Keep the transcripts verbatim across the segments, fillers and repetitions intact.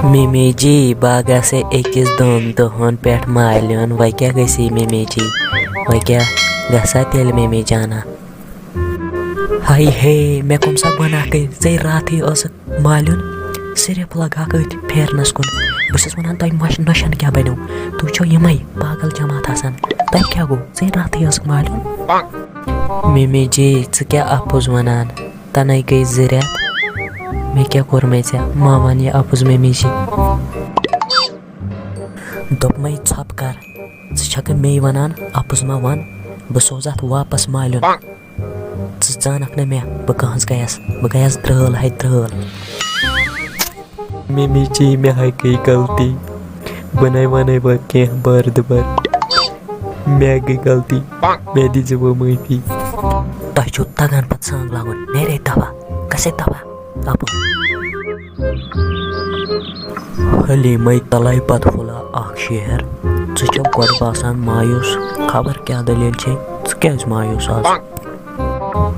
Mummy جی، بہٕ گژھے أکِس دۄن دۄہن پٮ۪ٹھ مالیُن۔ وۄنۍ کیٛاہ گژھی ممی جی؟ وۄنۍ کیٛاہ گژھا تیٚلہِ ممی جانا؟ ہاے ہے، مےٚ کَم سا گۄناہ کٔرۍ؟ ژے راتھٕے ٲسٕکھ مالیُن، صرف لگاکھ أتھۍ پھیرنس کُن۔ بہٕ چھُس وَنان، تۄہہِ مۄش-، نۄشَن کیٛاہ بَنیو؟ تُہۍ چھِو یِمَے پاگل جماعت آسان۔ تۄہہِ کیٛاہ گوٚو؟ ژے راتھٕے ٲسٕکھ مالیُن۔ ممی جی، ژٕ کیٛاہ اَپُز وَنان؟ تَنَے گٔے زٕ رٮ۪تھ۔ مےٚ کیٛاہ کوٚرمَے ژےٚ؟ مہ وَن یہِ اَپُز ممی جی۔ دوٚپمَے ژھۄپہٕ کَر۔ ژٕ چھَکھٕ مے وَنان اَپُز مہ وَن، بہٕ سوزَتھ واپَس مالیُن۔ ژٕ زانَکھ نہٕ مےٚ، بہٕ کٕہٕنٛز گٔیَس، بہٕ گٔیَس درٛٲل ہے درٛٲل۔ ممی جی، مےٚ ہاے گٔے غلطی، بہٕ نَے وَنَے وۄنۍ کینٛہہ بار دُبار۔ مےٚ گٔے غلطی، مےٚ دیٖزِ وۄنۍ معٲفی۔ تۄہہِ چھُو تَگان پَتہٕ سانٛگ لاگُن، نیرے دَفا، گژھے دَفا۔ اَپُز۔ حلیمے تلے پتہٕ پھُلا اکھ شعر، ژٕ چھَکھ گۄڈٕ باسان مایوس، خبر کیٛاہ دٔلیٖل چھے، ژٕ کیٛازِ مایوس آز؟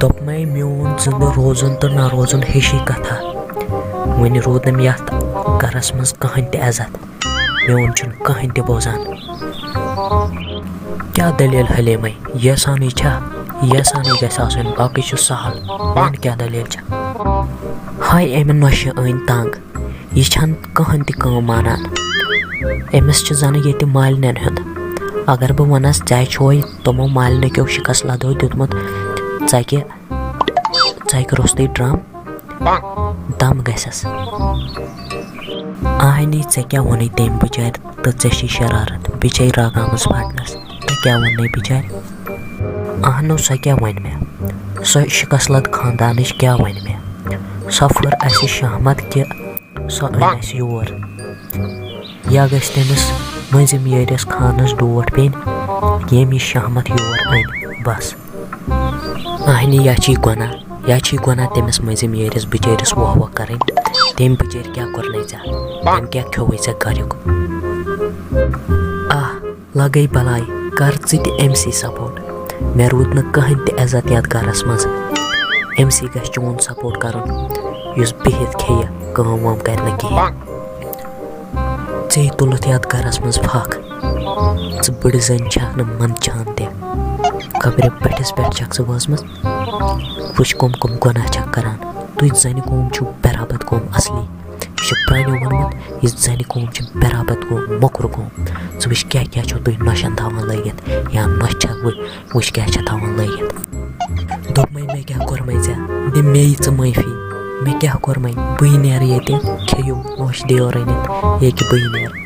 دوٚپمَے میون زِندٕ روزُن تہٕ نہ روزُن ہِشی کتھا، وۄنۍ روٗد نہٕ مےٚ یَتھ گرس منٛز کٕہٕنۍ تہِ عزت۔ میون چھُنہٕ کٕہٕنۍ تہِ بوزان۔ کیٛاہ دٔلیٖل حلیمے؟ ییٖژہنٕے چھا؟ ییٖژہنٕے گژھِ آسٕنۍ، باقٕے چھُ سہل۔ وَن کیٛاہ دٔلیٖل چھےٚ؟ ہاے أمۍ نۄشہِ أنۍ تنٛگ۔ یہِ چھَنہٕ کٕہٕنۍ تہِ کٲم مانان۔ أمِس چھُ زَنہٕ ییٚتہِ مالِنٮ۪ن ہُنٛد۔ اگر بہٕ وَنَس، "ژےٚ چھوے تِمو مالِنہِ کیو شِکَس لَدو دیُتمُت، ژَکہِ، ژَکہِ روٚستُے ڈرٛم"، دم گژھٮ۪س۔ آہنی، ژےٚ کیٛاہ ووٚنُے تٔمۍ بِچارِ تہٕ ژےٚ چھے شرارت، بِچارِ راگامٕژ پھٹنس۔ تہٕ کیٛاہ ووٚنُے بِچارِ؟ اہنو، سۄ کیٛاہ وَنہِ مےٚ؟ سۄ شِکس لد خاندانٕچ کیٛاہ وَنہِ مےٚ؟ سۄ پھٔر اَسہِ شہمت کہِ سۄ أنۍ اَسہِ یور۔ یا گژھِ تٔمِس مٔنٛزِم یٲرِس خانس ڈوٹھ پیٚنۍ، ییٚمۍ یہِ شہمت یور أنۍ۔ بس۔ اہنہِ، یا چھی گۄناہ، یا چھی گۄناہ تٔمِس مٔنٛزِم یٲرِس بِچٲرِس واہ واہ کرٕنۍ۔ تٔمۍ بِچٲرۍ کیٛاہ کوٚرنَے ژےٚ؟ تٔمۍ کیٛاہ کھیوٚوُے ژےٚ گریُک؟ آہ، لگے بلاے، کر ژٕ تہِ أمۍ سٕے support۔ مےٚ روٗد نہٕ کٕہٕنۍ تہِ عزت یتھ گرس منٛز۔ أمۍ سٕے گژھِ چون support کرُن، یُس بِہِتھ کھیٚیہِ، کٲم وٲم کرِ نہٕ کِہیٖنۍ۔ ژےٚ تُلُتھ یتھ گرس منٛز پھکھ۔ ژٕ بٕڑٕ زٔنۍ چھکھ نہٕ منٛدچھان تہِ۔ خبرِ بٔٹھِس پٮ۪ٹھ چھکھ ژٕ وٲژمٕژ۔ وٕچھ کٕم کٕم گۄناہ چھکھ کران۔ تُہۍ زنہِ قوم چھِو برابر قوم اصلی۔ یہِ چھُ پرٛانیو ووٚنمُت، یہِ زنہِ قوم چھِ برابر قوم، موٚکُر قوم۔ ژٕ وٕچھ کیٛاہ کیٛاہ چھِو تُہۍ نۄشَن تھاوان لٲگِتھ، یا نۄشہِ چھَکھ وٕچھ، وٕچھ کیٛاہ چھےٚ تھاوان لٲگِتھ۔ دوٚپمَے، مےٚ کیٛاہ کوٚرمَے ژےٚ؟ دِ مے ژٕ معٲفی۔ مےٚ کیٛاہ کوٚرمَے؟ بٕے نیرٕ ییٚتہِ، کھیٚیِو نۄش دیو رٔنِتھ، ییٚکہِ بٕے نیرٕ۔